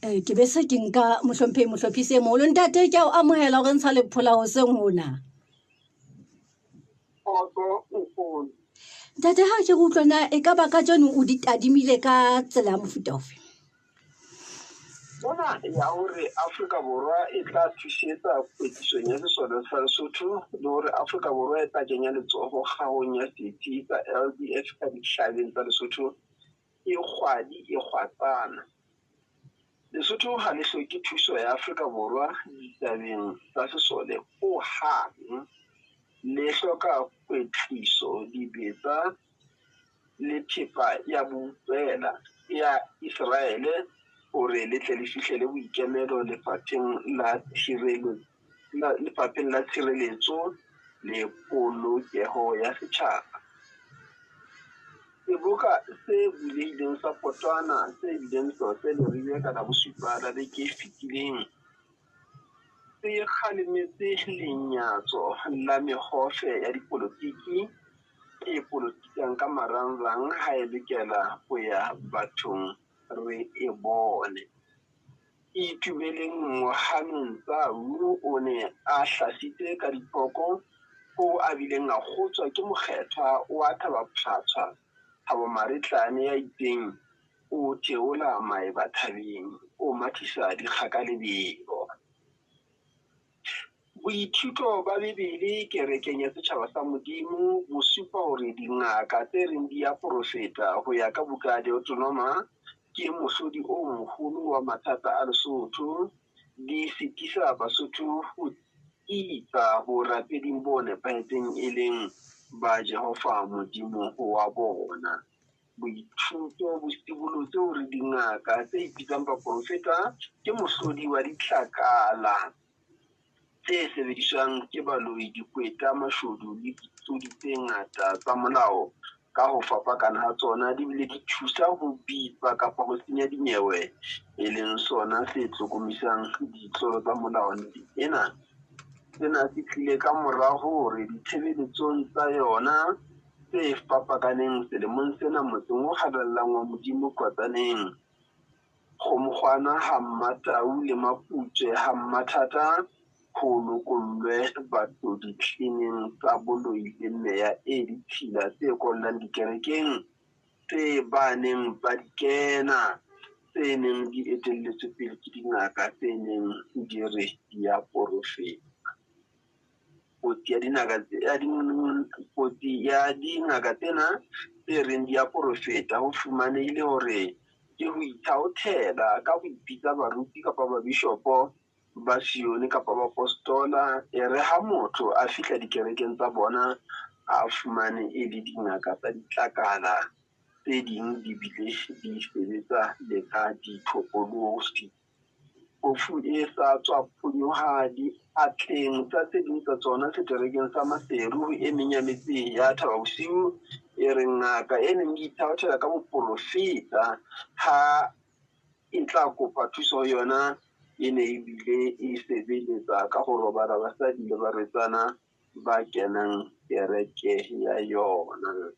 Ke be se ke nka mohlomphehi mohlophisi e moholo. Ntate ke a o amohela hore ntsha lephola hoseng hona. Kgotso nkgono. Ntate ha ke re utlwa na e ka ba kajeno o di tadimile ka tsela ya mofuta ofe? Mona ya hore Afrika Borwa e tla thusetsa kwetlisong ya sesole sa Lesotho le hore Afrika Borwa e tla kenya letsoho kgahong ya setsi sa LDF ka dihlabeng tsa Lesotho e kgwadi e kgwatsana. Lesotho ha le hloke thuso ya Afrika Borwa ditabeng tsa sesole ho hang. Le hloka kwetliso, dibetsa le thepa ya boutlwela ya Iseraele hore le tle le fihlele boikemelo lefapheng la tshireletso le polokeho ya setjhaba. Seboka se bulehileng sa Potwana se bileng Hlotse Leribe ka Labosupa la beke e fetileng se kgalemetse lenyatso la mekgofe ya dipolotiki e polotikang ka marangrang ha e lokela ho ya bathong re e bone. Itumeleng Mohameng Tsau o ne a hlasitse ka diphooko hoo a bileng a kgotswa ke mokgethwa wa Thaba-Phatshwa, Thabo Maretlane ya itseng o theola maeba thabeng, o mathisa dikgaka lebelo. Boithuto ba Bibele kerekeng ya Setjhaba sa Modimo bo supa hore dingaka tse reng di a porofeta ho ya ka buka ya Deuteronoma ke mohlodi o moholo wa mathata a Lesotho, di sitisa Basotho ho tsitsa borapeding bo nepahetseng e leng ba Jehova Modimo wa bona. Boithuto bo sibolotse hore dingaka tse ipitsang baporofeta ke mohlodi wa ditlakala tse sebediswang ke baloi, dikweta, mashodu le ditsodi tse ngata tsa molao ka ho fapakana ha tsona, di bile di thusa ho bipa kapa ho senya dinyewe, e leng sona se tlokomisang ditlolo tsa molao naheng ena. Sena se tlile ka mora hore ditshebeletsong tsa yona tse fapakaneng selemong sena motseng o halalelang wa Modimo Qwatsaneng, Kgomokgwana ha Mmatau le Maputswe ha Mmathata ho lokollwe batho ditleneng tsa boloi le meya e ditshila tse kollang dikerekeng tse ba neng ba di kena, tse neng di etelletswe pele ke dingaka tse neng di re di a porofeta. Kotsi ya dinaka ya kotsi ya dingaka tsena tse reng di a porofeta ho fumanehile hore ke ho ithaothela ka ho ipitsa baruti kapa babishopo ba Sione kapa bapostola. E re ha motho a fihla dikerekeng tsa bona a fumane e le dingaka tsa ditlakala, tse ding di bile di sebetsa le ka dithokolosi. Phofu e sa tswa phonyoha diatleng tsa tse ding tsa tsona seterekeng sa Maseru ho e meng ya metse ya Thaba Bosiu e reng ngaka e neng e ithaothela ka boporofeta ha e tla kopa thuso ho yona e ne e bile e sebeletsa ka ho robala basadi le barwetsana ba kenang kereke ya yona.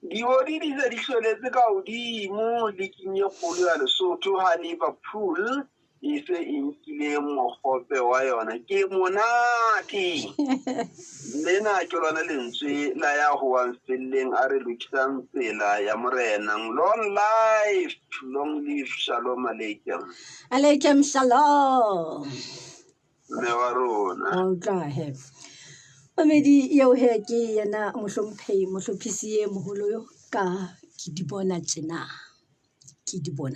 Dihodi di se di hlweletse ka hodimo liking e kgolo ya Lesotho ha Liverpool e se e nkile mohope wa yona. Ke monate! Lena ke lona lentswe la ya hoang felleng a re lokisang tsela ya Morena. Long life, long live, shalom aleikum. Aleikum shalom. Mme wa rona. Wa utlwa he. Mamedi eo he ke yena mohlomphehi mohlophisi e moholo ka ke di bona tjena. Ke di bona.